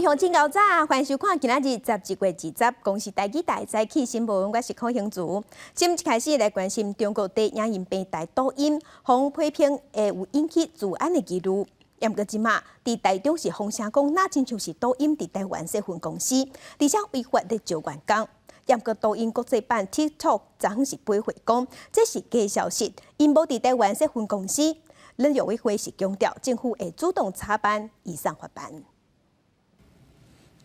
鄉親𠢕早，歡迎收看今仔日11月20公視台語台早起新聞，我是柯興祖。今一開始來關心中國佇影音平台抖音，予批評會有引起資安的疑慮。毋過這馬佇台中是風聲講，若親像是抖音佇台灣設分公司，而且違法咧招員工。毋過抖音國際版 TikTok 昨昏是駁回講，這是假消息，𪜶無佇台灣設分公司。咱陸委會是強調，政府會主動查辦，移送法辦。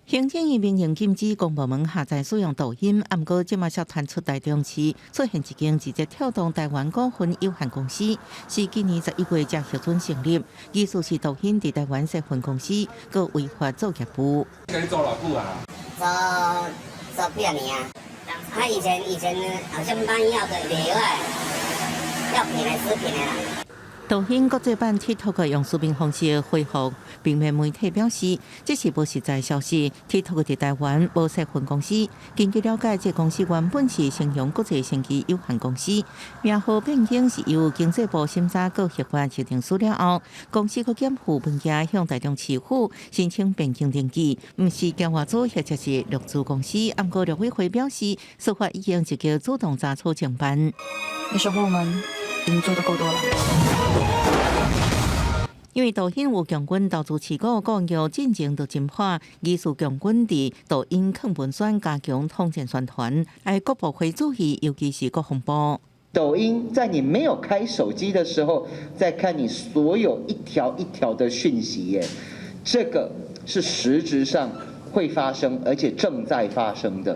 行政院明令禁止公部門下載使用抖音，毋過這馬卻傳出台中市出現一間字節跳動台灣股份有限公司，是今年11月才核准成立，疑似是抖音佇台灣設分公司，閣違法做業務。你做偌久啊？做做幾仔年啊？他以前好像賣藥的袂壞，藥品的食品的啦。抖音國際版 TikTok 用書面方式回覆，平面媒體表示，這是無實在消息。TikTok 佇台灣無設分公司。根據了解，這公司原本是星揚國際生技有限公司，名號變更是由經濟部審查閣核發授權書了後，公司閣檢附文件向台中市府申請變更登記，毋是交外資或者是陸資公司。毋過陸委會表示，司法已經積極主動查處偵辦。你說我們已經做得夠多了。因為抖音有共軍投資持股，講叫進前就偵破，疑似共軍佇抖音囥文宣加強統戰宣傳，愛各部會注意，尤其是國防部。抖音在你沒有開手機的時候，在看你所有一條一條的訊息耶，這個是實質上會發生，而且正在發生的。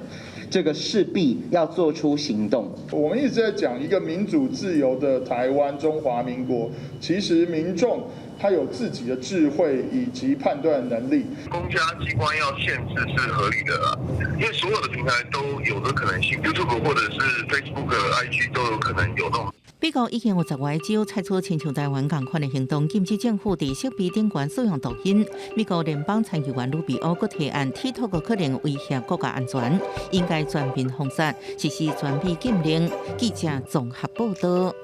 這個勢必要做出行動。我們一直在講一個民主自由的台灣中華民國，其實民眾他有自己的智慧以及判斷能力。公家機關要限制是合理的啦，因為所有的平台都有這可能性，YouTube 或者是 Facebook、IG 都有可能有那種。美國已經有10外州採取親像台灣仝款的行動，禁止政府佇設備頂懸使用抖音。美國聯邦參議員魯比歐閣提案，TikTok 可能威脅國家安全，應該全面封殺，實施全面禁令。記者綜合報道。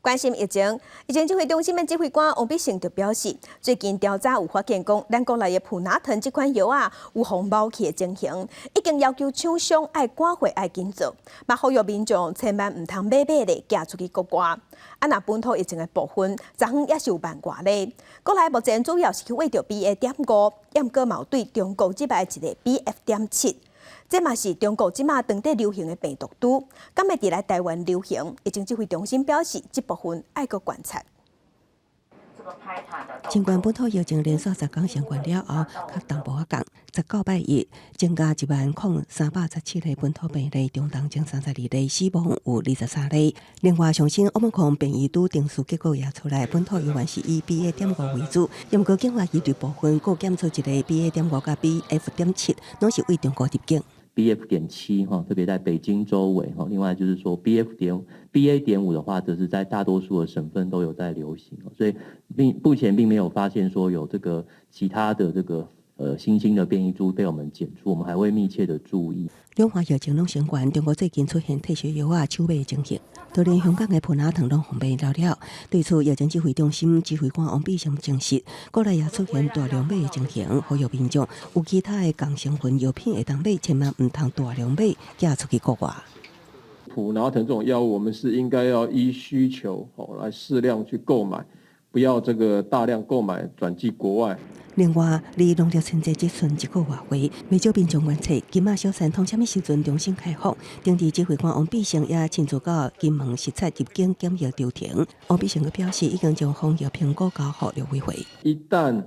關心疫情，疫情指揮中心的指揮官王必勝就表示，最近調查有發現講，咱國內的普拿疼這款藥啊，有予貓去的情形，已經要求廠商愛趕貨愛緊做，嘛呼籲民眾千萬毋通買買咧寄出去國外。啊，若本土疫情的部分，昨昏也是有萬外例。國內目前主要是去穢著 BA.5，毋過嘛有對中國這擺一個 BF.7。這嘛是中國這馬當地流行的病毒株，敢會佇來台灣流行？疫情指揮中心表示，這部分愛閣觀察。儘管本土疫情連續10工升懸了後，較淡薄仔降。19拜一增加10,317例本土病例，中重症32例，死亡有23例。另外，上新奧密克戎變異株定序結果也出來，本土猶原是以 BA.5為主，毋過境外移入部分閣檢出一個 BA.5佮 BF.7，攏是對中國入境。 BF.7哈，特別在北京周圍哈，另外就是說 BA.5的話，則是在大多數的省份都有在流行，所以目前並沒有發現說有這個其他的這個新興的變異株被我們檢出，我們還會密切的注意。兩岸疫情攏升懸，中國最近出現退燒藥仔搶買的情形，就連香港的普拿疼攏予賣了了。對此，疫情指揮中心指揮官王必勝證實，國內也出現大量買的情形，呼籲民眾有其他的仝成分藥品會當買，千萬毋通大量買寄出去國外。普拿疼這種藥物，我們是應該要依需求哦來適量去購買，不要這個大量購買轉寄國外。另外，離農曆春節只賰一個外月，袂少民眾關切，金馬小三通啥物時陣重新開放？頂日指揮官王必勝也親自到金門視察入境檢疫流程。王必勝閣表示，已經將防疫評估交予陸委會。一旦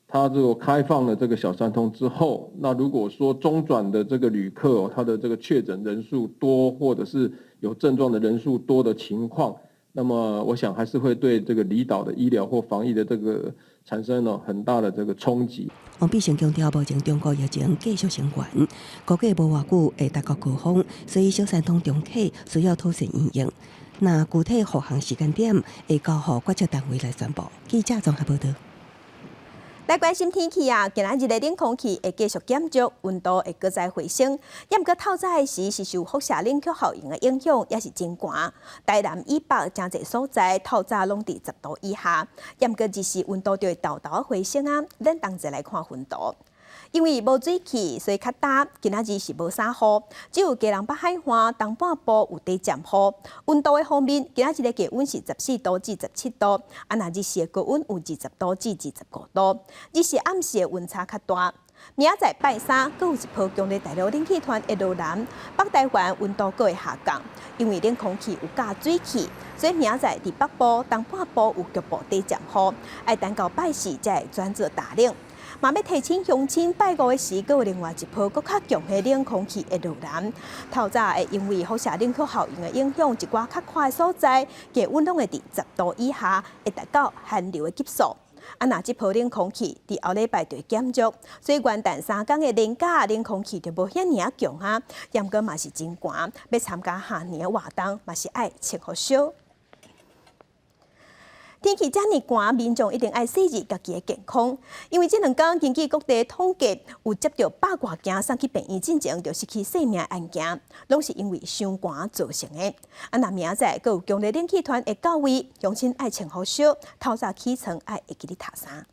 他如果開放了這個小三通之後，那如果說中轉的這個旅客，他的這個確診人數多，或者是有症狀的人數多的情況，那麼我想還是會對這個離島的醫療或防疫的這個產生了很大的這個衝擊。王必勝強調，目前中國疫情繼續升懸，估計無偌久會達到高峰，所以小三通重啟需要妥善應用。那具體復航時間點會交予決策單位來宣布。記者綜合報道。來關心天氣啊，今仔日的冷空氣會繼續減弱，溫度會閣再回升。毋過透早的時是受輻射冷卻效應的影響，也是真寒。台南以北誠濟所在透早攏佇10度以下。毋過日時溫度就會沓沓回升啊。咱同齊來看溫度。因為無水汽，所以較焦。今仔日是無啥雨，只有基隆北海岸東半部有短暫雨。溫度的方面，今仔日的低溫是14度至17度，啊，若日時的高溫有20度至25度。日時暗時的溫差較大。明仔載拜三，閣有一波強烈大陸冷氣團會落南，北台灣溫度閣會下降，因為冷空氣有夾水汽，所以明仔載佇北部、東半部有局部短暫雨，愛等到拜四才會轉做大冷。嘛欲提醒鄉親，拜五的時，閣有另外一波閣較強的冷空氣會落南。透早會因為輻射冷卻效應的影響，一寡較闊的所在，低溫攏會佇10度以下，會達到寒流的級數。啊，若這波冷空氣佇後禮拜就會減弱，所以元旦三工的連假冷空氣就無遐爾仔強啊。毋過嘛是真寒，欲參加跨年的活動嘛是愛穿予燒。天氣遮爾寒，民眾一定愛細膩家己的健康，因為這兩工根據各地統計，有接著百外件送去病院進前就失去性命的案件，攏是因為傷寒造成的。啊，若明仔載閣有強烈冷氣團會到位，鄉親愛穿予燒，透早起床愛會記得疊衫。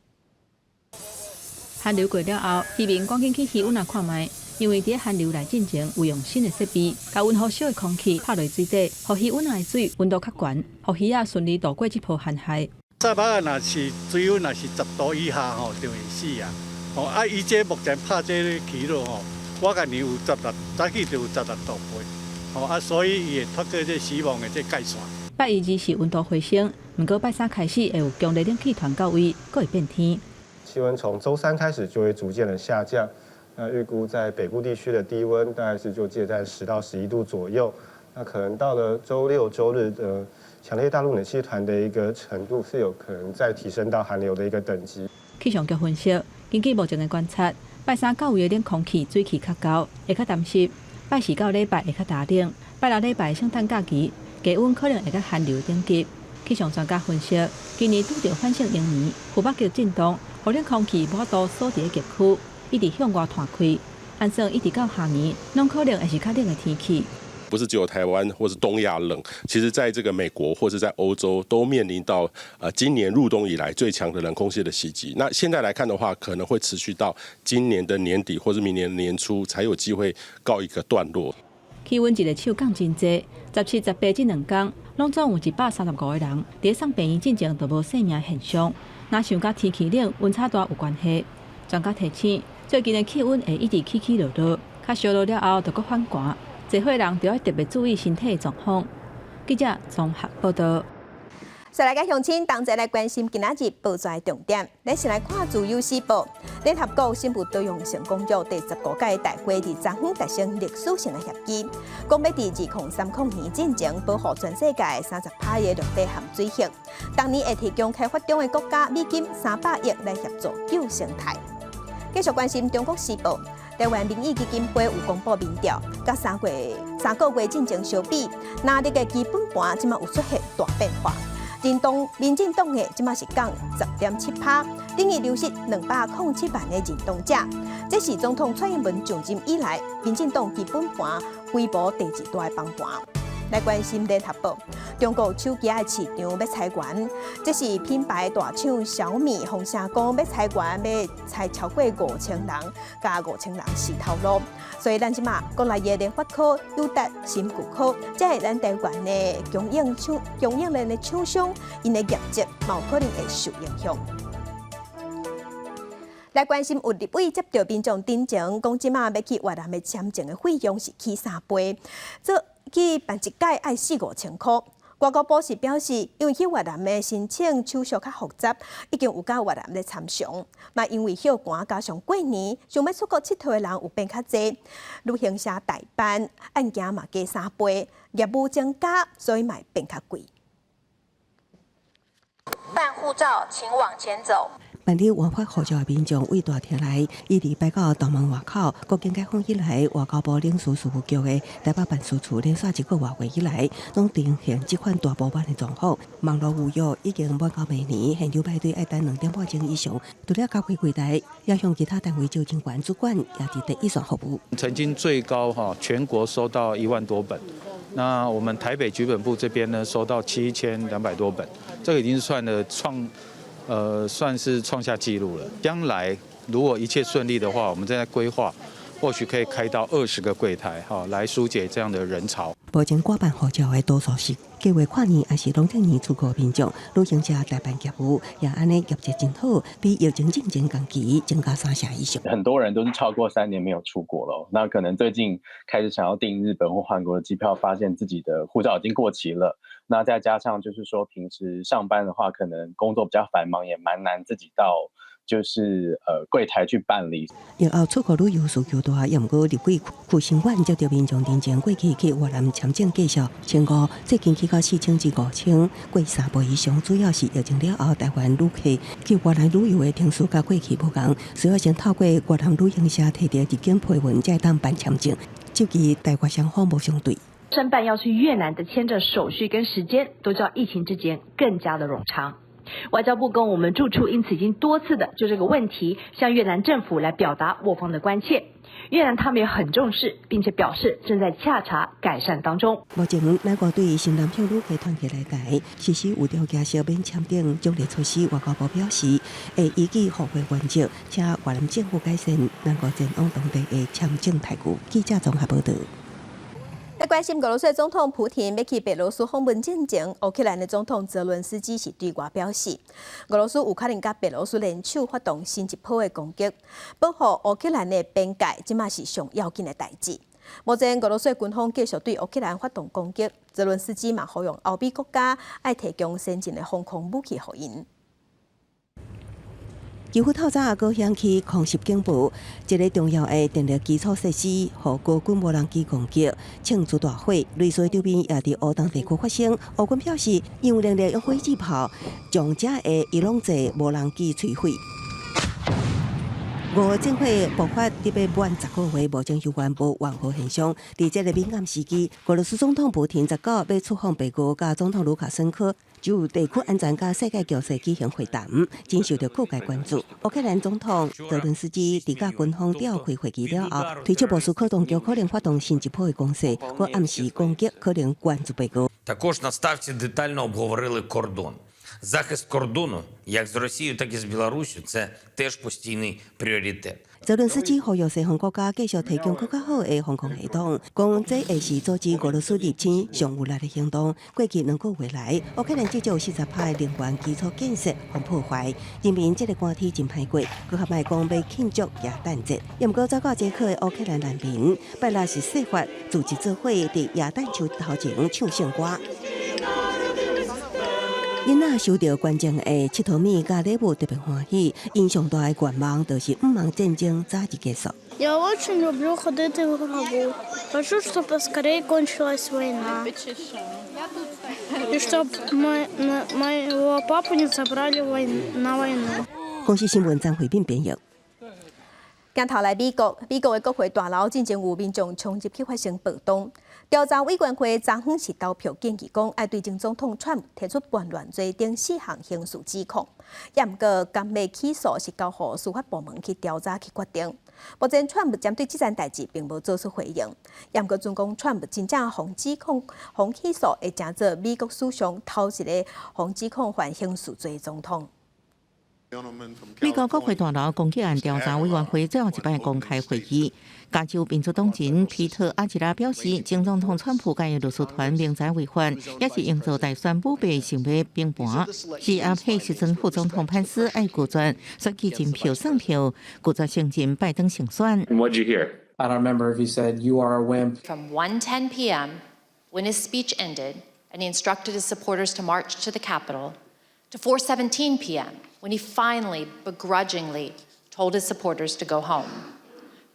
寒流過了後，漁民趕緊去漁塭仔看覓，因為佇寒流來進前有用新的設備，共溫予燒的空氣拍落水底，予漁塭仔的水溫度較懸，予魚仔順利度過這波寒害。早擺若是水溫若是10度以下吼，就會死啊！吼啊，伊這目前拍這个起落吼，我共年有十六，早起就有16度八，吼啊，所以伊會脫過這死亡的這界線。拜一二是溫度回升，毋過拜三開始會有強烈冷氣團到位，閣會變天。氣溫從週三開始就會逐漸的下降，那預估在北部地區的低溫大概是就介在10到11度左右。那可能到了週六、週日的強烈大陸冷氣團的一個程度是有可能再提升到寒流的一個等級。氣象局分析，根據目前的觀察，拜三到位的冷空氣水汽較厚，會較澹濕；拜四到禮拜會較焦冷，拜六禮拜聖誕假期低溫可能會較寒流等級。氣象專家分析，今年拄著反聖嬰年，負北極震盪，予冷空氣無法度鎖佇極區，一直向外湠開。按算一直到下年，攏可能會是較冷的天氣。不是只有台灣或是東亞冷，其實在這個美國或是在歐洲都面臨到今年入冬以來最強的冷空氣的襲擊。那現在來看的話，可能會持續到今年的年底或是明年年初才有機會告一個段落。氣溫一个手降真濟，17、18這兩工，攏總有135個人佇送病院進前就無性命現象。若想佮天氣冷、溫差大有關係，專家提醒，最近的氣溫會一直起起落落，較燒熱了後就閣反寒，濟歲人就愛特別注意身體的狀況。記者綜合報道。再來佮鄉親同齊來關心今仔日報紙重點。咱先來看《自由時報》，聯合國生物多樣性公約第十五屆大會佇昨昏達成歷史性的協議，講欲佇2030年進前保護全世界30趴的陸地含水域。當年會提供開發中的國家美金300億來協助救生態。繼續關心《中國時報》，台灣民意基金會有公布民調，佮3個月進前相比，藍綠的基本盤這馬有出現大變化。認同民進黨的這馬是降10.7趴，等於流失207萬的認同者。這是總統蔡英文上任以來，民進黨基本盤規模第二大的崩盤。來關心聯合報，中國手機的市場欲裁員，這是品牌大廠小米放聲講欲裁員，欲裁超過5000人，共5000人死頭路。所以咱這馬國內的聯發科、友達、深巨科，這是咱台灣的供應廠、供應鏈的廠商，𪜶的業績嘛有可能會受影響。來關心有立委接著民眾陳情，講這馬欲去越南的簽證的費用是起三倍，這去辦一擺愛四五千箍。外交部是表示，因為去越南的申請手續較複雜，已經有佮越南咧參詳。嘛，因為歇寒加上過年，想欲出國𨑨迌的人有變較濟，旅行社代辦案件嘛加三倍，業務增加，所以嘛變較貴。辦護照，請往前走。辦理換發護照的民眾對大廳來，一直排到大門外口。國境解放以來，外交部領事事務局的台北辦事處連續一個外月以來，攏呈現這款大爆滿的狀況。網路預約已經滿到明年，現場排隊愛等2點半鐘以上。除了交會櫃檯，也向其他單位招警員主管也佇第一線服務。曾經最高哈，全國收到1萬多本，那我們台北局本部這邊呢，收到7200多本，這個已經算了創。算是創下紀錄了。將來如果一切順利的話，我們正在規劃，或許可以開到20個櫃台，哈，來疏解這樣的人潮。目前掛辦護照的多數是計劃跨年抑是農曆年出國民眾，旅行社代辦業務也按呢業績真好，比疫情進前同期增加三成以上。很多人都是超過3年沒有出國了，那可能最近開始想要訂日本或韓國的機票，發現自己的護照已經過期了。那再加上就是說平時上班的話，可能工作比較繁忙，也蠻難自己到就是櫃台去辦理。疫後出國旅遊需求大，也毋過立委邱成遠接著民眾進前過去去越南簽證價數1500，最近起到4000至5000，過3倍以上。主要是疫情了後，台灣旅客去越南旅遊的程序佮過去無仝，需要先透過越南旅行社提著入境批文，才會當辦簽證。這期台越雙方無相對。申辦要去越南的簽證手續跟時間，都較疫情之前更加的冗長。外交部跟我們駐處因此已經多次的就這個問題向越南政府來表達我方的關切。越南他們也很重視，並且表示正在洽查改善當中。目前，美國對新南向旅客團體來講，實施有條件赦免簽證獎勵措施。外交部表示，會依據互惠原則，請越南政府改善咱國前往當地的簽證待遇。記者綜合報導。來關心俄羅斯總統普廷欲去白羅斯訪問進前，烏克蘭的總統澤倫斯基是對外表示，俄羅斯有可能佮白羅斯聯手發動新一波的攻擊，保護烏克蘭的邊界，這馬是上要緊的代誌。目前俄羅斯軍方繼續對烏克蘭發動攻擊，澤倫斯基嘛呼籲歐美國家愛提供先進的防空武器予𪜶。基輔透早閣響起空襲警報，一个重要的電力基礎設施予高軍無人機攻擊，慶祝大火。類似場面也佇烏東地區發生。烏軍表示，有能力用火箭炮將這个伊朗製無人機摧毀。俄戰火爆發得欲滿10個月，目前猶原無緩和現象。佇這个敏感時期，俄羅斯總統普廷19欲出訪白俄，佮總統盧卡申科就地區安全佮世界局勢舉行會談，真受著各界關注。烏克蘭總統澤倫斯基佇佮軍方召開會議了後，推測莫斯科當局可能發動新一波的攻勢，閣暗示攻擊可能關注白俄。 Також на ставці детально обговорили кордон. Захист кордону як з Росією, так і з Білоруссю – це теж постійний пріоритет. 澤倫斯基呼籲西方國家繼續提供閣較好的防空系統，講這會是阻止俄羅斯入侵上有力的行動。過去2個月來，烏克蘭至少有40拍的能源基礎建設予破壞，人民這个寒天真歹過，閣較莫講欲慶祝耶誕節。毋過走到捷克的烏克蘭難民，拜六是設法組織做伙佇耶誕樹頭前唱聖歌。囡仔收著捐贈的𨑨迌物佮禮物特別歡喜，𪜶上大的願望就是毋望戰爭早日結束。 Я очень люблю ходить в гробу. Хочу, чтобы поскорее кончилась война. И чтобы моего папу не забрали на войну. 公視新聞張慧敏編譯。鏡頭來美國，美國的國會大樓進前有民眾衝入去發生暴動。調查委員會昨昏是投票建議講，愛對前總統川普提出叛亂罪等四項刑事指控。也毋過，敢欲起訴是交予司法部門去調查去決定。目前川普針對這件代誌並無做出回應。也毋過，傳講川普真正予指控、予起訴，會成做美國史上頭一個予指控犯刑事罪總統。美國國會大樓攻擊案調查委員會最後一擺公開會議，加州民主黨人皮特阿吉拉表示，前總統川普佮伊律師團明知違法，也是營造大選舞弊想欲平盤。是阿彼時陣副總統潘斯愛拒絕選舉人票算票，拒絕承認拜登勝選。 What'd you hear? I don't remember if he said you are a wimp. From 1:10 p.m. when his speech ended and he instructed his supporters to march to the Capitol to 4:17 p.m. when he finally begrudgingly told his supporters to go home.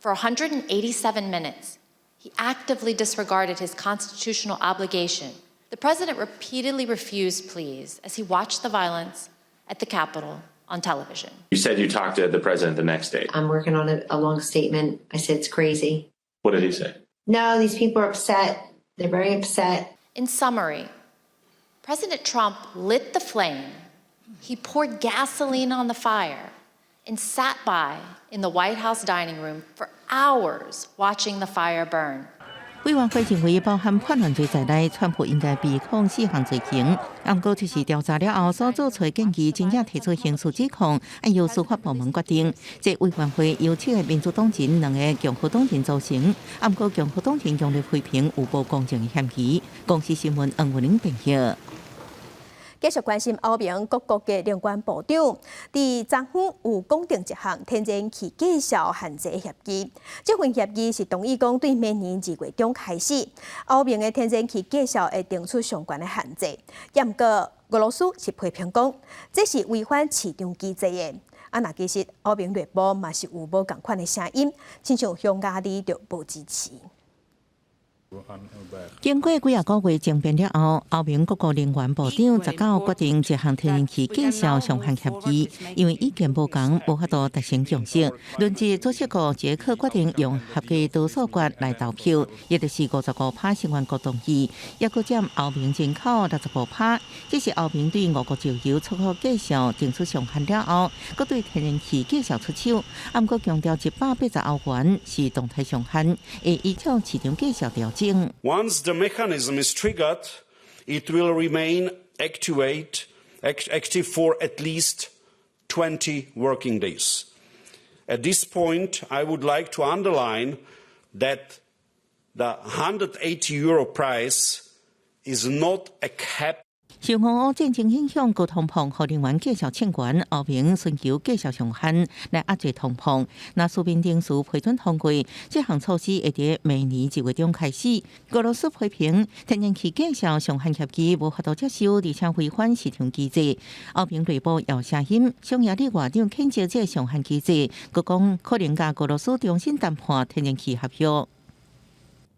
For 187 minutes, he actively disregarded his constitutional obligation. The president repeatedly refused pleas as he watched the violence at the Capitol on television. You said you talked to the president the next day. I'm working on a long statement. I said it's crazy. What did he say? No, these people are upset. They're very upset. In summary, President Trump lit the flame. He poured gasoline on the fire and sat by in the White House dining room for hours watching the fire burn. 委員會認為，包含叛亂罪在內，川普應該被控四項罪行。毋過這是調查了後所做出的建議，真正提出刑事指控，愛由司法部門決定。這委員會由七個民主黨人、兩个共和黨人組成，毋過共和黨人強烈批評有無公正的嫌疑。公視新聞黃文玲編譯。繼續關心歐盟各國的能源部長，佇昨昏有講定一項天然氣價數限制協議。這份協議是同意講對明年2月中開始，歐盟的天然氣價數會定出上懸的限制。毋過俄羅斯是批評講，這是違反市場機制的。啊，若其實歐盟內部嘛是有無仝款的聲音，親像匈牙利就無支持。經過幾仔個月爭辯了後，歐盟各國能源部長十九決定這項天然氣價數上限協議，因為意見無仝，無法度達成共識。輪值主席國捷克決定用合計多數決來投票，也就是55%成員國同意，抑閣佔歐盟人口65%。這是歐盟對俄國石油出口價數定出上限了後，閣對天然氣價數出手。毋過強調180歐元是動態上限，會依照市場價數調整。 Once the mechanism is triggered, it will remain active for at least 20 working days. At this point, I would like to underline that the €180 price is not a cap. 受俄烏戰爭影響，高通膨予能源價數衝懸，歐盟尋求價數上限來壓制通膨。若書面程序批准通過，這項措施會佇明年1月中開始。俄羅斯批評天然氣價數上限協議無法度接受，而且違反市場機制。歐盟內部有聲音，匈牙利外長譴責這上限機制，閣講可能佮俄羅斯重新談判天然氣合約。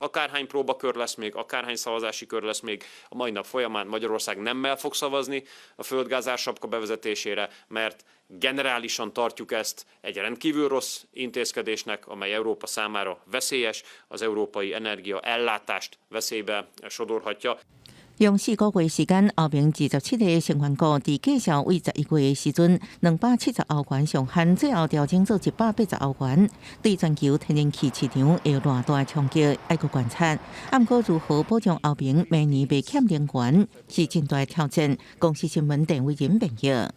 Akárhány próbakör lesz még, akárhány szavazási kör lesz még a mai nap folyamán, Magyarország nemmel fog szavazni a földgáz ársapka bevezetésére, mert generálisan tartjuk ezt egy rendkívül rossz intézkedésnek, amely Európa számára veszélyes, az európai energia ellátást veszélybe sodorhatja. 用4個月時間，歐盟27个成員國佇價數為11月的時陣，270歐元上限，最後調整做180歐元，對全球天然氣市場會有偌大衝擊，愛閣觀察。毋過如何保障歐盟明年袂欠能源，是真大挑戰。公視新聞鄧偉仁編譯。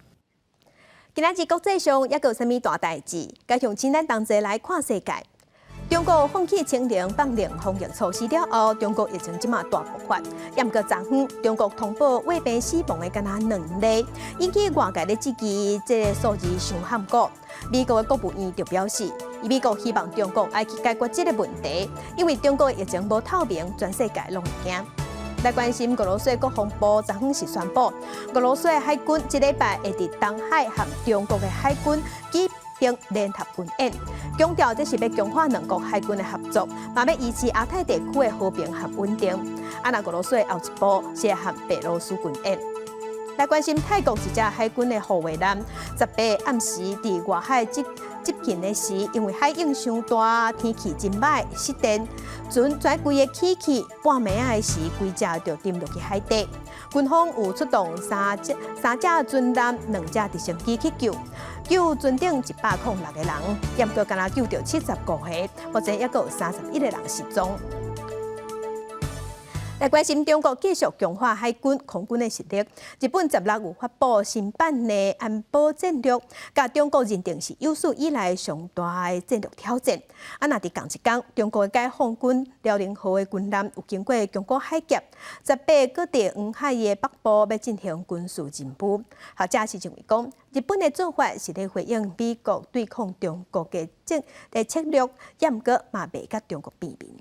今仔日國際上猶閣有啥物大代誌？共鄉親咱同齊來看世界。中國放棄清零放零防疫措施了後，中國疫情這馬大爆發。毋過昨昏，中國通報患病死亡的敢若兩例，引起外界咧質疑這个數字傷罕估。美國的國務院就表示，美國希望中國愛去解決這个問題，因為中國的疫情無透明，全世界攏會驚。來關心俄羅斯國防部昨昏是宣布，俄羅斯的海軍這禮拜會佇東海和中國的海軍舉行聯合軍演，強調這是欲強化兩國海軍的合作，嘛欲維持亞太地區的和平和穩定。啊，若俄羅斯後一步是會和白羅斯軍演。來關心泰國一隻海軍的護衛艦，18暗時佇外海執執勤的時，因為海湧傷大，天氣真䆀，失電，船全規个起去，半暝仔的時，規隻就沉落去海底。軍方有出動三隻船艦、兩隻直升機去救，救船頂106個人，毋過干焦救著75個，目前猶閣有31個人失蹤。來關心中國繼續強化海軍、空軍的實力。日本16有發布新版的安保戰略，共中國認定是有史以來上大的戰略挑戰。啊，若佇仝一工，中國的解放軍遼寧號的軍艦有經過宮古海峽，18閣佇黃海的北部欲進行軍事任務。學者是認為講，日本的做法是咧回應美國對抗中國的政的策略，毋過嘛袂共中國見面。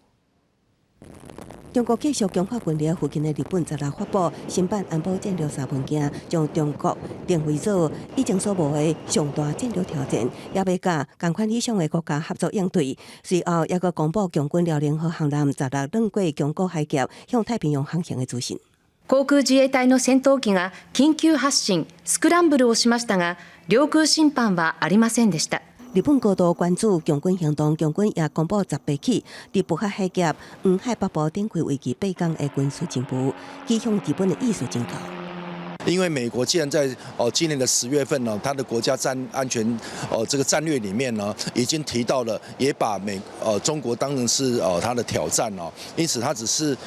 中國繼續強化軍力，附近的日本十六發布新版安保戰略三文件，將中國定位做以前所無的上大戰略挑戰，也欲佮仝款理想的國家合作應對。隨後，猶閣公布共軍遼寧號航艦十六轉過宮古海峽向太平洋航行的資訊。航空自衛隊の戦闘機が緊急発進、スクランブルをしましたが、領空侵犯はありませんでした。日本高度關注共軍行動，共軍也公布18起佇渤海海峽、黃海北部展開為期8工的軍事任務，指向日本的意思真高。因為美國既然在今年的10月份呢，它的國家戰安全這個戰略裡面呢，已經提到了，也把中國當成是它的挑戰哦，因此它只是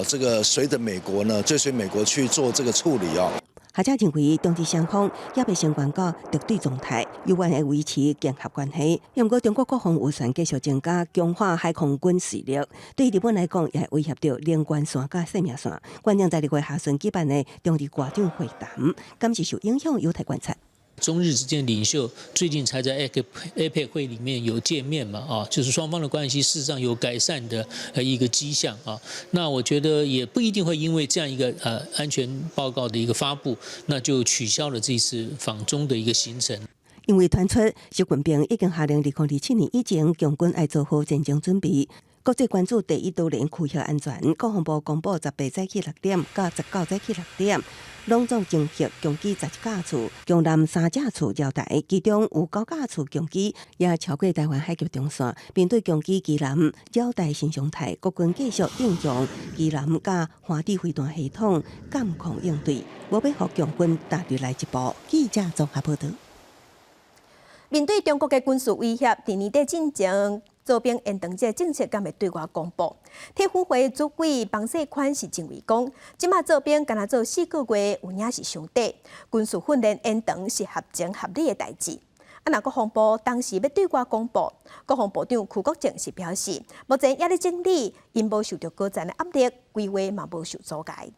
這個隨着美國呢，追隨美國去做這個處理哦。學者認為，中日雙方猶未升懸到敵對狀態，猶原會維持競合關係。毋過，中國國防預算繼續增加，強化海空軍實力，對日本來講，也會威脅著能源線佮生命線。原定在2月下旬舉辦的中日外長會談，敢是受影響，有待觀察。中日之間領袖最近才在 APEC 會裡面有見面嘛？啊，就是雙方的關係事實上有改善的一個跡象啊。那我覺得也不一定會因為這樣一個安全報告的一個發布，那就取消了這次訪中的一個行程。因為傳出習近平已經下令2027年以前，共軍愛做好戰爭準備。國際關注第一島鏈區域安全，國防部公布18早起6點到19早起6點，攏總偵測共機11架次，強艦3架次繞台，其中有9架次共機也超過台灣海峽中線。面對共機機艦繞台新常態，國軍繼續應用機艦佮環地飛彈系統監控應對，無欲予共軍踏入來一步。記者綜合報導。面對中國的軍事威脅，佇年底進前做兵延長這政策敢會對外公布？體輔會主委彭世寬是認為講，這馬做兵干焦做4個月，有影是傷短，軍事訓練延長是合情合理的代誌。啊，若國防部當時欲對外公布，國防部長邱國正是表示，目前猶咧整理，𪜶無受著高層的壓力，規劃嘛無受阻礙。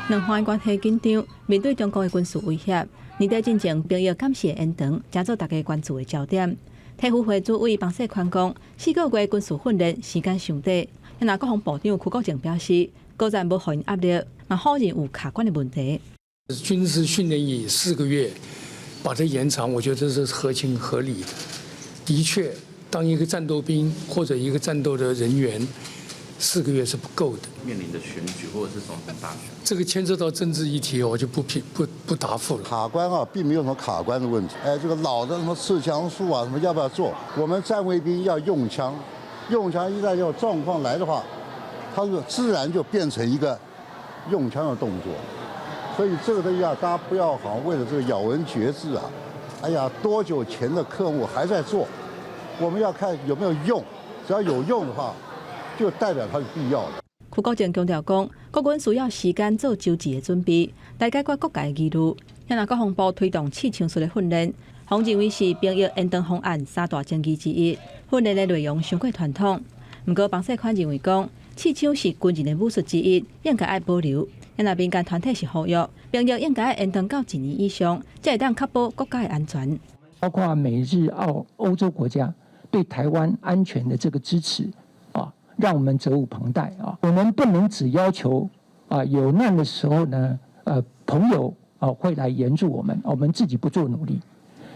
兩岸關係緊張，面對中國的軍事威脅，年底進前兵役敢是會延長，成做大家關注的焦點。體輔會主委彭世寬講，四個月軍事訓練時間傷短。若國防部長邱國正表示，高層無予𪜶壓力，嘛否認有卡關的問題。軍事訓練以4個月把它延長，我覺得這是合情合理的。的確，當一個戰鬥兵或者一個戰鬥的人員，四個月是不夠的。面臨的選舉或者是總統大選，這個牽涉到政治議題，我就不評不不答覆了。卡關啊，並沒有什麼卡關的問題。哎，這個老的什麼刺槍術啊，什麼要不要做？我們戰衛兵要用槍，用槍一旦有狀況來的話，它就自然就變成一個用槍的動作。所以這個東西啊，大家不要好像為了這個咬文嚼字啊，哎呀，多久前的科目還在做？我們要看有沒有用，只要有用的話，就代表它是必要的。邱國正強調講，國軍需要時間做周全的準備，來解決各界疑慮。若國防部推動刺槍術的訓練，予認為是兵役延長方案三大爭議之一。訓練的內容傷過傳統，毋過彭世寬認為講，刺槍是軍人的武術之一，應該愛保留。若民間團體是呼籲，兵役應該愛延長到一年以上，才會當確保國家的安全。包括美日澳歐洲國家對台灣安全的這個支持啊，讓我們責無旁貸啊！我們不能只要求啊，有難的時候呢，朋友啊會來援助我們，我們自己不做努力。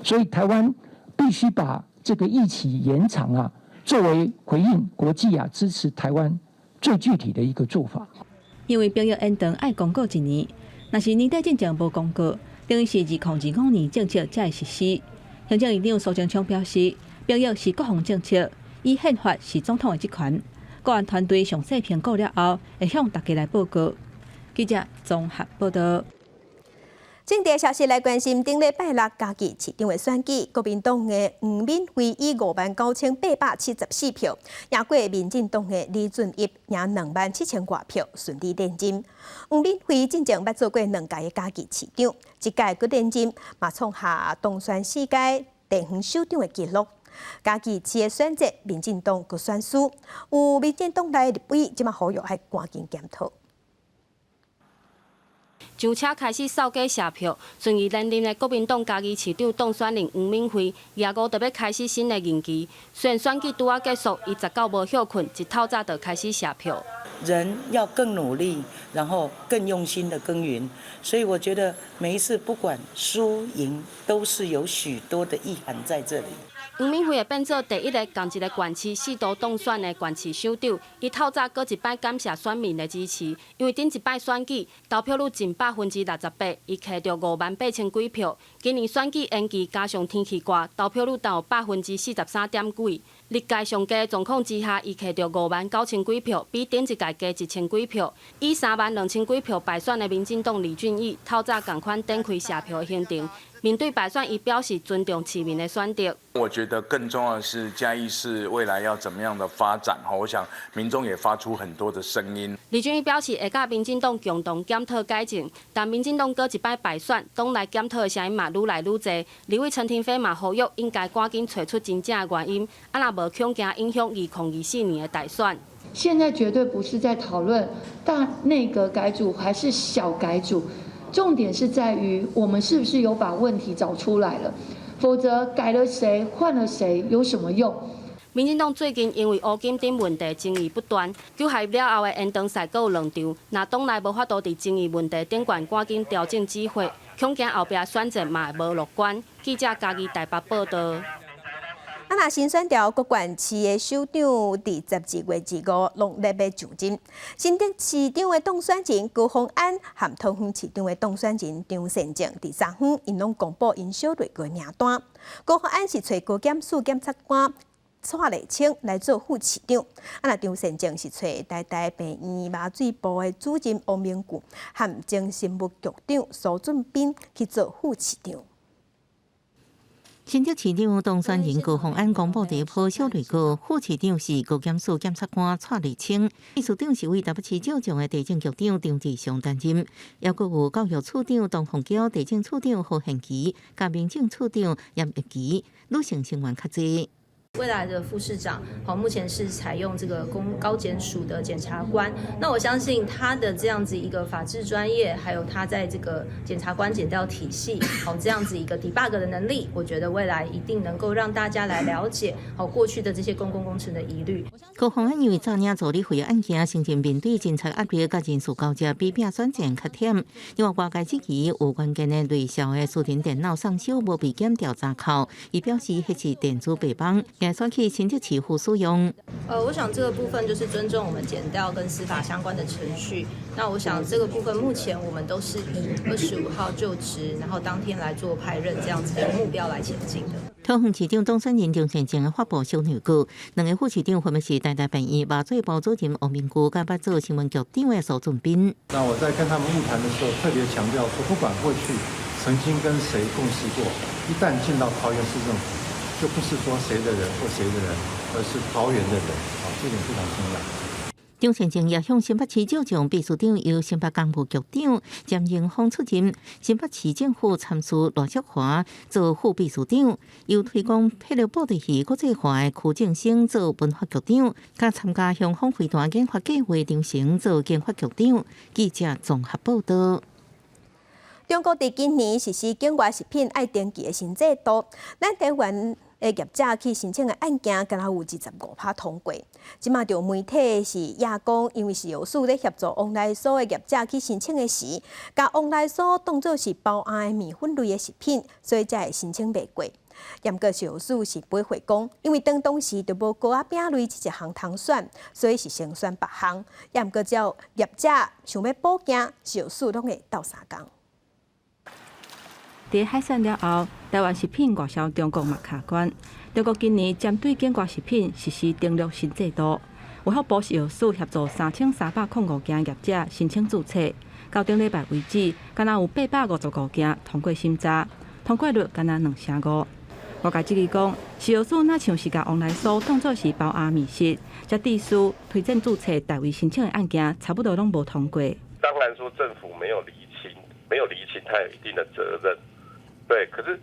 所以台灣必須把這個役期延長啊，作為回應國際啊支持台灣最具體的一個做法。因為兵役延長愛公告一年，若是年底進前無公告，等於是2025年政策才會實施。行政院長蘇貞昌表示，兵役是國防政策，依憲法是總統的職權。國安團隊詳細評估了後，會向大家來報告。記者綜合報導。政治消息來關心，頂禮拜六嘉義市長的選舉，國民黨的黃敏惠以59,874票贏過民進黨的李俊逸，贏27,000外票，順利連任。黃敏惠進前捌做過兩屆的嘉義市長，這屆閣連任，嘛創下當選四屆地方首長的紀錄。嘉義市的選戰，民進黨閣選輸，有民進黨內立委這馬呼籲愛趕緊檢討。上車開始掃街謝票，順利連任的國民黨嘉義市長當選人黃敏惠，廿五就欲開始新的任期。雖然選舉拄仔結束，伊19無歇睏，一透早就開始謝票。人要更努力，然後更用心的耕耘。所以我覺得每一次不管輸贏，都是有許多的意涵在這裡。黃敏惠會變做第一个仝一个縣市四度當選的縣市首長。伊透早閣一擺感謝選民的支持，因為頂一擺選舉投票率近百68%，伊摕著5萬8千幾票。今年選舉延期，加上天氣熱，投票率降43.幾%。歷屆上低狀況之下，伊摕著5萬9千幾票，比頂一屆加1千幾票。以3萬2千幾票敗選的民進黨李俊毅，透早仝款展開謝票行程。面對敗選，伊表示尊重市民的選擇。我覺得更重要的是嘉義市未來要怎麼樣的發展？我想民眾也發出很多的聲音。李俊毅表示會佮民進黨共同檢討改進，但民進黨閣一擺敗選，黨內檢討的聲音嘛愈來愈濟。立委陳亭妃嘛呼籲應該趕緊揣出真正的原因，啊若無恐驚影響2024年的大選。現在絕對不是在討論大內閣改組還是小改組。重點是在於我們是不是有把問題找出來了，否則改了誰換了誰有什麼用？民進黨最近因為烏金等問題爭議不斷，九合一了後的延長賽閣有兩場，若黨內無法度佇爭議問題頂懸趕緊調整指揮，恐驚後壁選戰嘛會無樂觀。記者嘉義台北報道。啊，若新選調各縣市的首長，佇12月25攏咧欲上陣。新竹市長的當選人高虹安和桃園市長的當選人張善政，佇昨昏𪜶攏公布𪜶小內閣名單。高虹安是揣高檢署檢察官蔡麗清來做副市長，啊，若張善政是揣台大病院麻醉部的主任王明巨和前新聞局長蘇俊斌去做副市長。新竹市長當選人高虹安公布第一波小內閣，副市長是高檢署檢察官蔡麗清，秘書長是為台北市少將的地政局長張志祥擔任，抑閣有教育處長董鳳嬌、地政處長何憲琪、佮民政處長嚴玉琪，女性成員較濟。未來的副市長，好，目前是採用這個公高檢署的檢察官。那我相信他的這樣子一個法治專業，還有他在這個檢察官檢調體系，好，這樣子一個 debug 的能力，我覺得未來一定能夠讓大家來了解，好，過去的這些公共工程的疑慮。高虹安因為早領助理費案件，先前面對偵查壓力，佮人事交接，比拼選戰較忝。另外，外界質疑有關鍵的類似的私人電腦送修無被檢調查扣，伊表示彼是電子白板。選去新竹市府使用。我想這個部分就是尊重我們檢調跟司法相關的程序。那我想這個部分目前我們都是以25號就職，然後當天來做派任這樣子的目標來前進的。桃園市長當選人張善政的發布小內閣，兩个副市長分別是台大病院麻醉部主任王明巨，佮捌做新聞局長的蘇俊斌。那我在跟他們晤談的時候，特別強調說，不管過去曾經跟誰共事過，一旦進到桃園市政府，就不是說誰的人或誰的人，而是桃園的人，啊，這點非常重要。張善政也向新北市少將秘書長由新北工務局長詹榮峰出任，新北市政府參事賴淑華做副秘書長，由推廣霹靂布袋戲國際化的柯正生做文化局長，佮參加雄風飛彈研發計劃張成做研發局長。記者綜合報道。中國佇今年實施境外食品愛登記的新制度，咱台灣的業者去申請的案件，敢若有25%通過。這馬就媒體是也講，因為食藥署咧協助往來所的業者去申請的時，共往來所當做是包餡的麵粉類的食品，所以才會申請袂過。毋過食藥署是回覆講，因為當當時就無糕仔餅類這一項通選，所以是先選別項。毋過只要業者想欲補件，食藥署攏會鬥相共。佇海選了後，台灣食品外銷中國嘛卡關。中國今年針對境外食品實施登錄新制度，衛福部食藥署協助3305間業者申請註冊，到頂禮拜為止，敢若有855件通過審查，通過率敢若2成5。外界質疑講，食藥署若像是共往來所當做是包餡麵食，才致使推薦註冊代為申請的案件，差不多攏無通過。當然說政府沒有釐清，沒有釐清，他有一定的責任。對，可是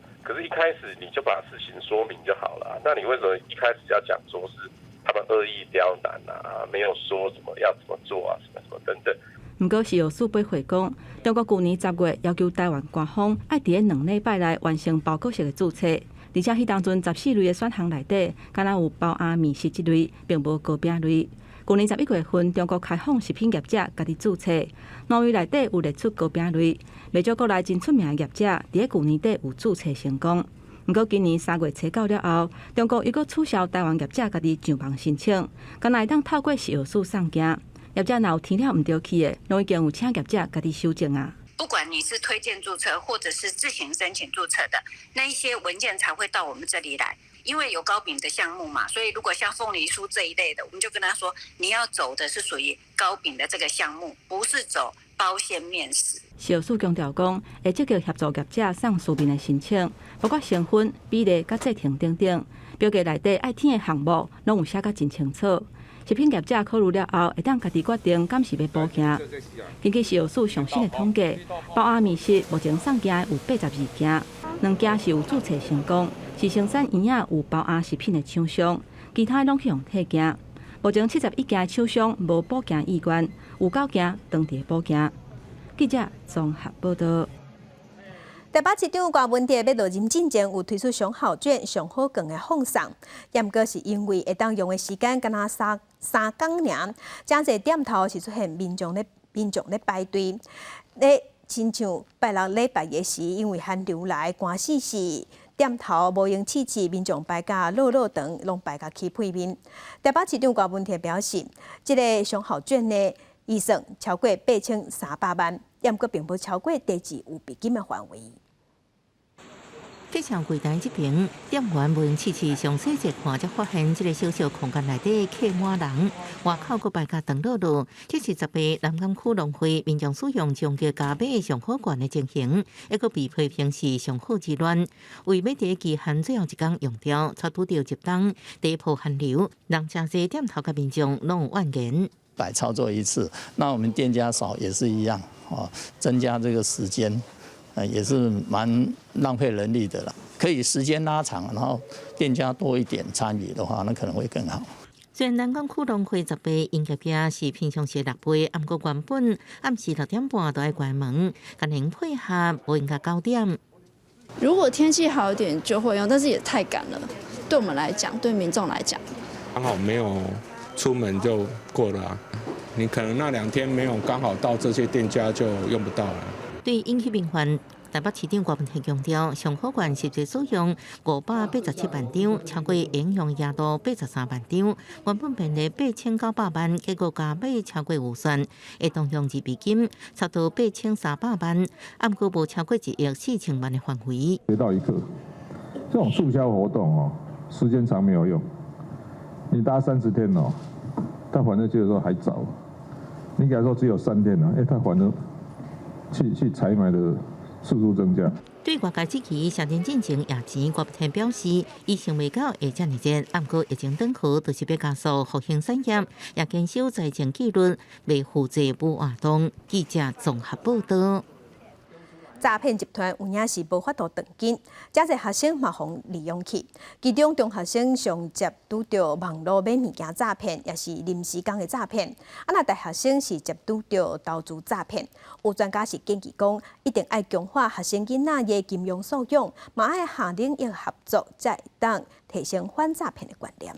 一開始你就把事情說明就好了。那你為什麼一開始要講說是他們惡意刁難啊？沒有說什麼要怎麼做啊？什麼什麼等等。毋過食藥署回覆講，中國舊年10月要求台灣官方愛佇咧2禮拜內完成包裹式的註冊，而且彼當陣14類的選項內底，敢若有包餡麵食這類，並無糕餅類。舊年11月份，中國開放食品業者家己註冊，兩類內底有列出糕餅類，袂少國內真出名的業者，佇咧舊年底有註冊成功。毋過今年3月初九了後，中國又閣取消台灣業者家己上網申請，敢若會當透過食藥署送件。業者若有填了毋著去的，攏已經有請業者家己修正啊。不管你是推薦註冊或者是自行申請註冊的，那一些文件才會到我們這裡來。因為有糕餅的項目嘛，所以如果像鳳梨酥這一類的，我們就跟他說，你要走的是屬於糕餅的這個項目，不是走包餡麵食。食藥署強調講，會積極協助業者送書面的申請，包括成分、比例、佮製程等等，表格內底愛填的項目，攏有寫甲真清楚。食品業者考慮了後，會當家己決定敢是欲補件。根據食藥署上新的統計，包仔麵食目前送件的有82間，2間是有註冊成功，是生產營養有包仔食品的廠商，其他攏去予退件。目前71間廠商無補件意願，有9間當地補件。記者綜合報道。台北市長柯文哲欲落任進前，有推出上好券、上好券的放送，毋過是因為會當用的時間干焦3工爾，誠濟店頭是出現民眾咧排隊，咧親像拜六禮拜的時，因為寒流來，寒死死，店頭無閒試試，民眾排甲落落長，攏排甲起屁面。台北市長柯文哲表示，這个上好券呢，預算超過8300萬，毋過並無超過低置預備金的範圍。結帳櫃台這邊，店員無閒試試詳細一看，才發現這个小小空間內底客滿人，外口閣排甲長囉囉。這是十八南港區農會民眾使用終極加碼上好券的情形，抑閣被批評是上好之亂。為欲佇期限最後一工用掉，才拄著入冬第一波寒流，讓誠濟店頭佮民眾攏有怨言。白操作一次，那我們店家少也是一樣，哦，增加這個時間。也是蠻浪費人力的啦。可以時間拉長，然後店家多一點參與的話，那可能會更好。雖然南港區農會十八營業額是平常時六倍，毋過原本暗時6點半就愛關門，共𪜶配合無閒到9點。如果天氣好一點就會用，但是也太趕了。對我們來講，對民眾來講，剛好沒有出門就過了啊。你可能那2天沒有剛好到這些店家就用不到了。對引起民憤，台北市長柯文哲強調，上好券實際使用587萬張，超過應用額度83萬張。原本編列8900萬，結果加碼超過預算，會動用預備金，差不多8300萬，毋過無超過1億4000萬的範圍。學到一課，這種促銷活動哦，時間長沒有用，你搭30天哦，他反正就是說還早，你給他說只有3天了，欸，他反正去採買的速度增加。對外界質疑，卸任進前也錢，郭天表示，伊想袂到會遮爾熱，毋過疫情轉好，就是欲加速復興產業，也堅守財政紀律，袂負債舞活動。記者綜合報道。詐騙集團有影是無法度斷根，誠濟學生嘛予利用去。其中中學生上捷拄著網路買物件詐騙，抑是臨時工的詐騙。啊，若大學生是捷拄著投資詐騙。有專家是建議講，一定愛強化學生囡仔的金融素養，嘛愛校領域合作，才會當提升反詐騙的觀念。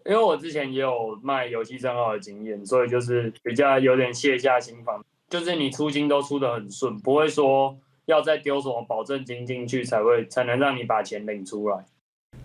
因為我之前也有賣遊戲帳號的經驗，所以就是比較有點卸下心防。就是你出金都出得很順，不會說要再丟什麼保證金進去才會才能讓你把錢領出來。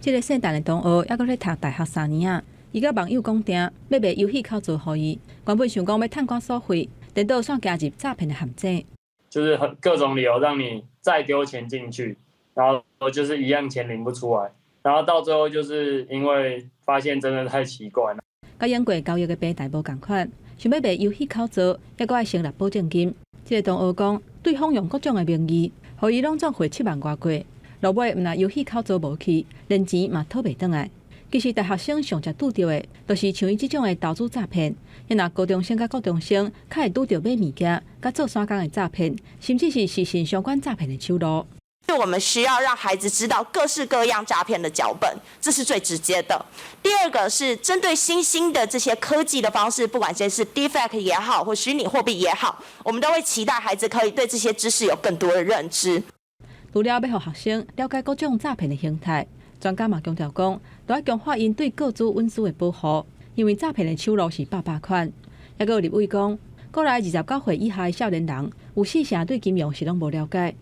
這个姓陳的同學猶閣咧讀大學3年仔，伊佮網友講定欲賣遊戲口座予伊，原本想講欲趁寡所費，顛倒煞行入詐騙的陷阱。就是很各種理由讓你再丟錢進去，然後就是一樣錢領不出來，然後到最後就是因為發現真的太奇怪了。佮用過交易的平台無仝款。想欲賣遊戲口座，猶閣愛成立保證金。這个同學講，對方用各種的名義，予伊攏總匯7萬外塊。落尾毋但遊戲口座無去，連錢嘛討袂轉來。其實大學生上捷拄著的，就是像伊這種的投資詐騙。若高中生佮國中生，較會拄著買物件、佮做散工的詐騙，甚至是視訊相關詐騙的手路。我們需要讓孩子知道各式各樣詐騙的腳本，這是最直接的。第二個是針對新興的這些科技的方式，不管現在是 Deepfake 也好，或虛擬貨幣也好，我們都會期待孩子可以對這些知識有更多的認知。除了欲予學生了解各種詐騙的形態，專家嘛強調講，都愛強化𪜶對個資隱私的保護，因為詐騙的手路是百百款。抑閣有立委講，國內29歲以下的少年人有四成對金融是攏無了解。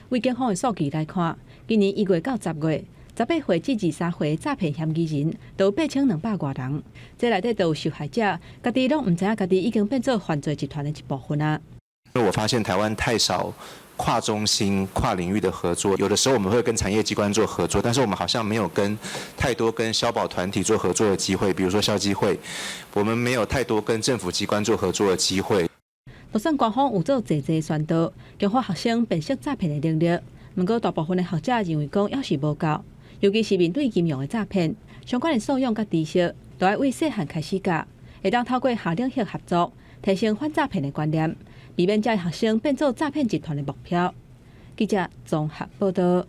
為警方的數據來看，今年1月到10月，18歲至23歲詐騙嫌疑人都有8200外人，這內底都有受害者，家己攏毋知影家己已經變做犯罪集團的一部分啊。因為我發現台灣太少跨中心、跨領域的合作，有的時候我們會跟產業機關做合作，但是我們好像沒有跟太多跟消保團體做合作的機會，比如說消基會，我們沒有太多跟政府機關做合作的機會。就算官方有做濟濟宣導，強化學生辨識詐騙的能力，毋過大部分的學者認為講猶是無夠，尤其是面對金融的詐騙，相關的素養佮知識，都愛為細漢開始教，會當透過校頂協合作，提升反詐騙的觀念，避免這學生變做詐騙集團的目標。記者綜合報道。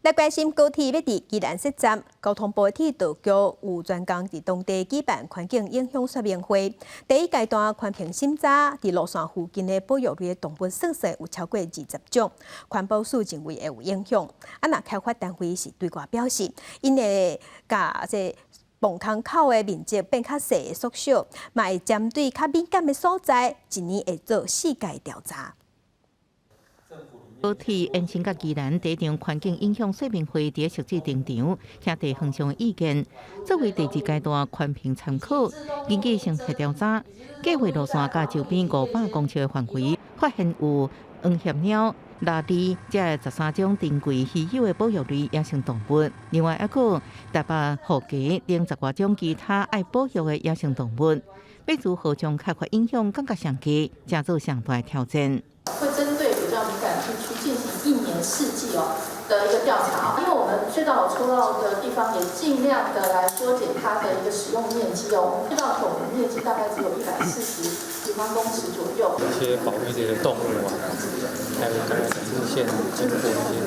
來關心高鐵欲佇宜蘭設站，交通部鐵道局有專工佇當地舉辦環境影響說明會。第一階段環評審查，佇路線附近的保育類動物算算有超過20種，環保署認為會有影響。啊，若開發單位是對外表示，𪜶會共這磅空口的面積變較細縮小，嘛會針對較敏感的所在，一年會做四屆調查。高鐵延伸佮宜蘭第一場環境影響說明會佇汐止登場，聽地方上的意見，作為第二階段環評參考。根據生態調查，計劃路線佮周邊500公尺的範圍，發現有黃鴞鳥、蜊豺這13種珍貴稀有的保育類野生動物。另外，猶閣台北護雞等10外種其他愛保育的野生動物。欲如何將開發影響降甲上低，成做上大的挑戰。會針對比較敏感地區進行一年四季哦的一個調查，因為我們隧道口出入的地方也盡量的來縮減它的一個使用面積哦。我們隧道口的面積大概只有140平方公尺左右。一些保育這些動物啊，還有剛才講路線經過一些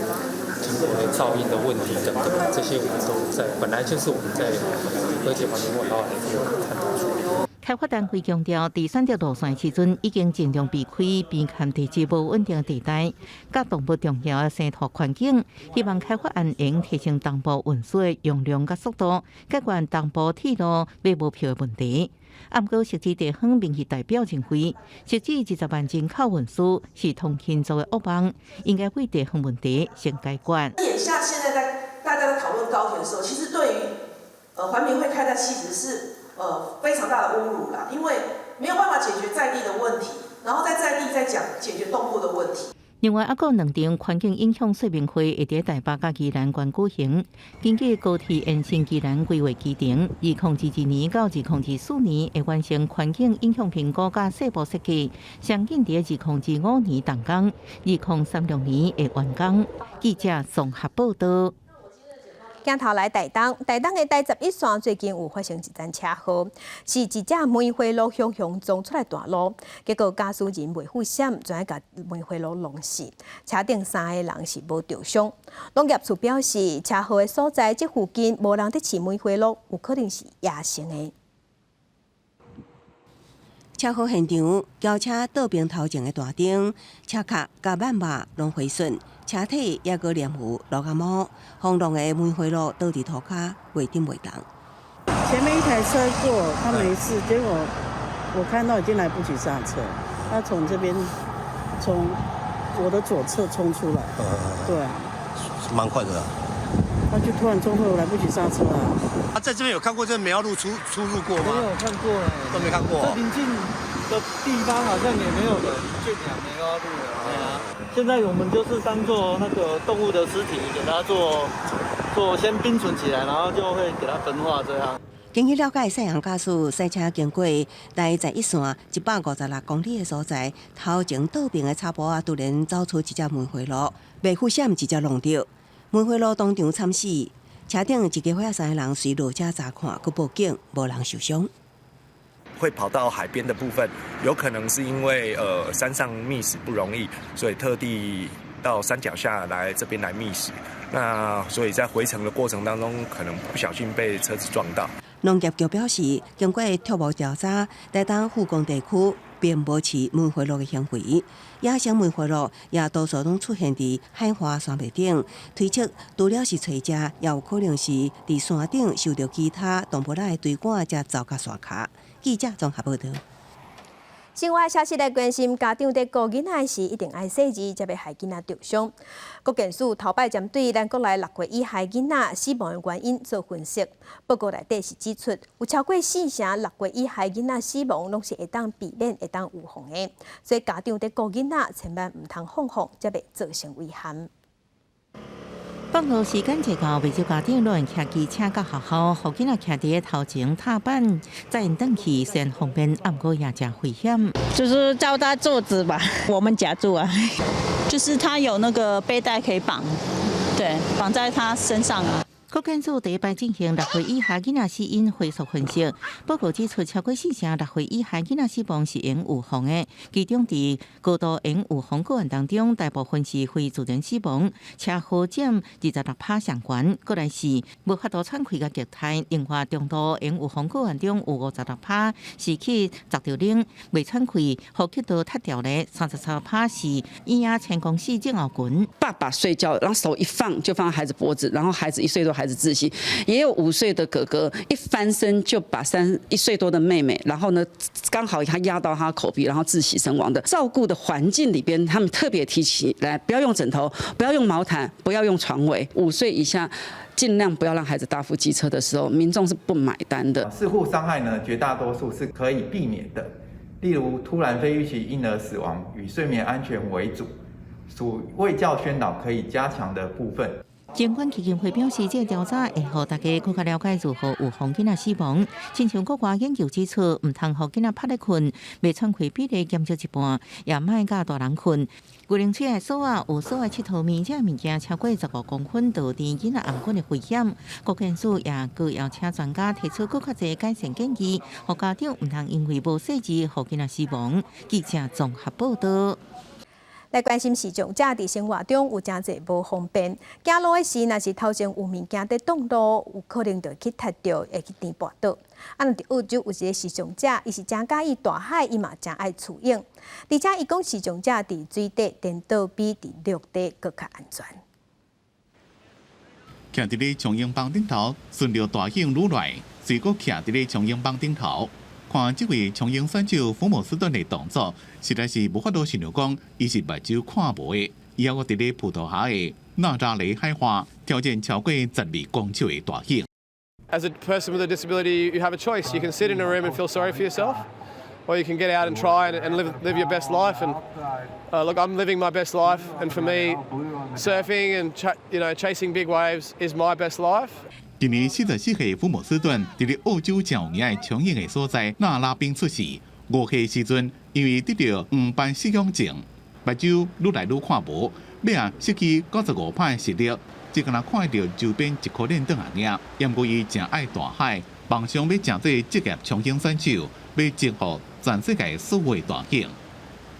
經過的噪音的問題等等，這些我們都在本來就是我們在二階環評會好好來做探討處理。開發單位強調，佇選擇路線時陣，已經盡量避開邊崁地質無穩定地帶，佮動物重要的生態環境。希望開發案會提升東部運輸的容量佮速度，解決東部鐵路買無票的問題。毋過，汐止地方民意代表認為，汐止20萬人口運輸是通勤族的噩夢，應該為地方問題先解決。眼下現在在大家在討論高鐵的時候，其實對於環評會開在汐止是非常大的侮辱啦，因為沒有辦法解決在地的問題，然後在在地再講解決東部的問題。另外，猶閣兩場環境影響說明會會佇台北佮宜蘭縣舉行。根據高鐵延伸宜蘭規劃期程，2022年到2024年會完成環境影響評估佮細部設計，上緊佇2025年動工，2036年會完工。記者綜合報道。鏡頭來台東，台東的台11線最近有發生一樁車禍，是一隻梅花鹿雄雄撞出來大路，結果駕駛人袂赴閃，怎共梅花鹿弄死。車頂三个人是無著傷。農業處表示，車禍的所在這附近無人佇飼梅花鹿，有可能是野生的。車禍現場，轎車倒爿頭前的大燈，車殼佮萬把攏毀損，車體也閣黏有鹿仔毛，慌亂的梅花鹿倒佇塗跤，袂振袂動。前面一台車過，他沒事，結果我看到已經來不及剎車，他從這邊從我的左側衝出來，對啊，蠻快的啊。他就突然衝出來，我來不及剎車啊。他在這邊有看過這梅花鹿出入過嗎？沒有看過，都沒看過。這鄰近的地方好像也沒有人圈養梅花鹿了。對啊，現在我們就是當做那個動物的屍體，給它做先冰存起來，然後就會給它焚化這樣。根據了解，西洋駕駛賽車經過台11線156公里的所在，頭前倒爿的草埔仔，突然走出一隻梅花鹿，袂赴閃直接挵著。梅花鹿當場慘死，車頂一家伙仔三个人隨落車查看，閣報警，無人受傷。會跑到海邊的部分，有可能是因為山上覓食不容易，所以特地到山腳下來這邊來覓食。那所以在回程的過程當中，可能不小心被車子撞到。農業局表示，經過初步調查，台東富岡地區並無飼梅花鹿的行為，野生梅花鹿也多數攏出現佇海岸山脈頂，推測除了是揣食，也有可能是佇山頂受著其他動物仔的追趕，才走到山跤。記者綜合報道。新聞消息來關心，家長佇顧囡仔時，一定愛細緻，才袂害囡仔著傷。國健署頭擺針對咱國內6歲以下囡仔死亡的原因做分析，報告內底是指出，有超過四成6歲以下囡仔死亡，攏是會當避免、會當預防的。所以家長佇顧囡仔，千萬毋通放放，才袂造成遺憾。放學時間一到，袂少家長攏會騎機車到學校，予囡仔徛佇頭前踏板，載𪜶轉去，雖然方便，毋過也誠危險。就是叫他坐姿吧，我們夾住啊，就是他有那個背帶可以綁，對，綁在他身上啊。國健署第一擺進行6歲以下囡仔死因回溯分析，報告指出，超過四成六歲以下囡仔死亡是會用預防的。其中佇高度會用預防個案當中，大部分是非自然死亡，車禍佔26%上懸，閣來是無法度喘氣佮虐待。另外，中度會用預防個案中有56%是去砸著冷，袂喘氣，呼吸道脫掉咧，33%是嬰兒前公司症候群。爸爸睡覺，然後手一放就放孩子脖子，然後孩子1歲多。孩子窒息，也有5歲的哥哥一翻身就把1歲多的妹妹，然後呢，剛好他壓到他口鼻，然後窒息身亡的。照顧的環境裡邊，他們特別提起來，不要用枕頭，不要用毛毯，不要用床圍。5歲以下，盡量不要讓孩子搭副機車的時候，民眾是不買單的。事故傷害呢，絕大多數是可以避免的，例如突然非預期嬰兒死亡，與睡眠安全為主，屬衛教宣導可以加強的部分。監管基金會表示，這個調查會予大家閣較了解如何預防囡仔死亡。親像國外研究指出，毋通予囡仔趴咧睏，袂喘氣比例減少一半，也莫佮大人睏。牛奶喙的鎖仔有鎖的𨑨迌物，這物件超過15公分，就有佇囡仔頷頸的危險。國健署也閣邀請專家提出閣較濟改善建議，予家長毋通因為無細緻，予囡仔死亡。記者綜合報道。來關心視障者佇生活中有誠濟無方便，行路的時，若是頭前有物件佇擋路，有可能就去踢著，會去顛跋倒。啊，若佇澳洲有一個視障者，伊是誠佮意大海，伊嘛誠愛蜍泳，而且伊講視障者佇水底顛倒比佇陸地閣較安全。徛佇咧長榮幫頂頭，順著大湧愈來，隨閣徛佇咧長榮幫頂頭。看這位長泳選手福姆斯頓的動作，實在是無法度想像講，伊是目睭看無的。伊猶閣佇咧葡萄牙的納扎雷海岸挑戰超過12公尺的大湧。 As a person with a disability, you have a choice. You can sit in a room and feel sorry for yourself, or you can get out and try and live your best life. And look, I'm living my best life, and for me, surfing and chasing big waves is my best life. 今年44歲福姆斯頓佇咧澳洲誠有名的衝湧的所在納拉賓出世。5歲時陣，因為得著黃斑失養症，目睭愈來愈看無，尾仔失去95%的視力，只敢若看著周邊一箍鏈燈仔爾。毋過伊誠愛大海，夢想欲成做職業衝湧選手，欲征服全世界所有的大湧。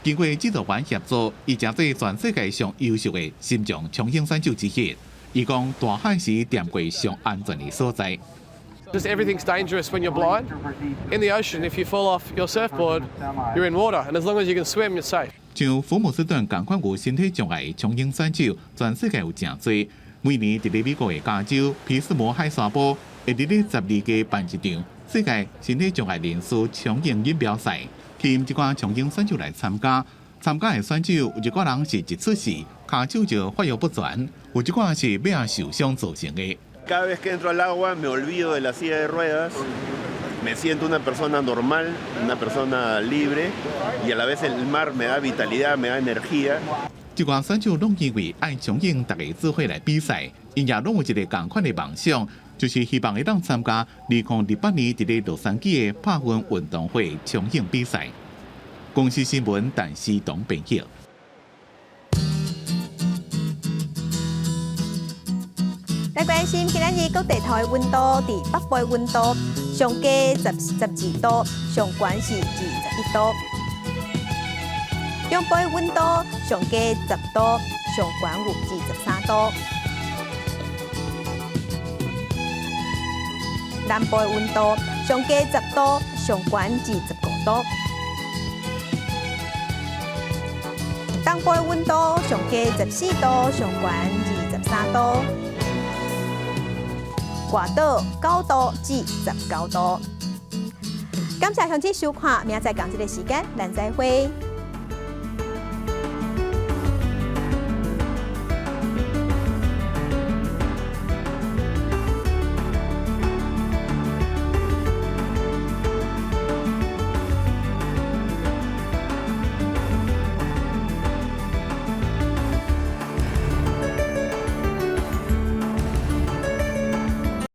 經過指導員協助，伊成做全世界上優秀的心臟衝湧選手之一。伊講大海是踮過上安全的所在。 Just everything's dangerous when you're blind. In the ocean, if you fall off your surfboard, you're in water, and as long as you can swim, you're safe. 像福姆斯頓仝款有身體障礙的衝湧選手，全世界有誠濟。每年佇咧美國的加州皮斯摩海沙埔，會佇咧12月辦一場世界身體障礙人士衝湧錦標賽，吸引這寡衝湧選手來參加。參加的選手有一寡人是一出世，跤手就發育不全，有一寡是尾仔受傷造成的。 Cada vez que entro al agua me olvido de la silla de ruedas, me siento una persona normal, una persona libre y a la vez el mar me da vitalidad, me da energía. 這寡選手攏因為愛衝湧，大家做伙來比賽，𪜶也攏有一個仝款的夢想，就是希望會當參加2028年佇咧洛杉磯的帕運運動會衝湧比賽。公視新聞，陳思東編譯。來關心今仔日各地頭的溫度，佇北部的溫度上低12度，上懸是21度。中部的溫度上低10度，上懸有23度。南部的溫度上低10度，上懸25度。東部的溫度上低14度，上懸23度。外島9度至19度。感感謝鄉親收看，明仔載仝這个時間，咱再會。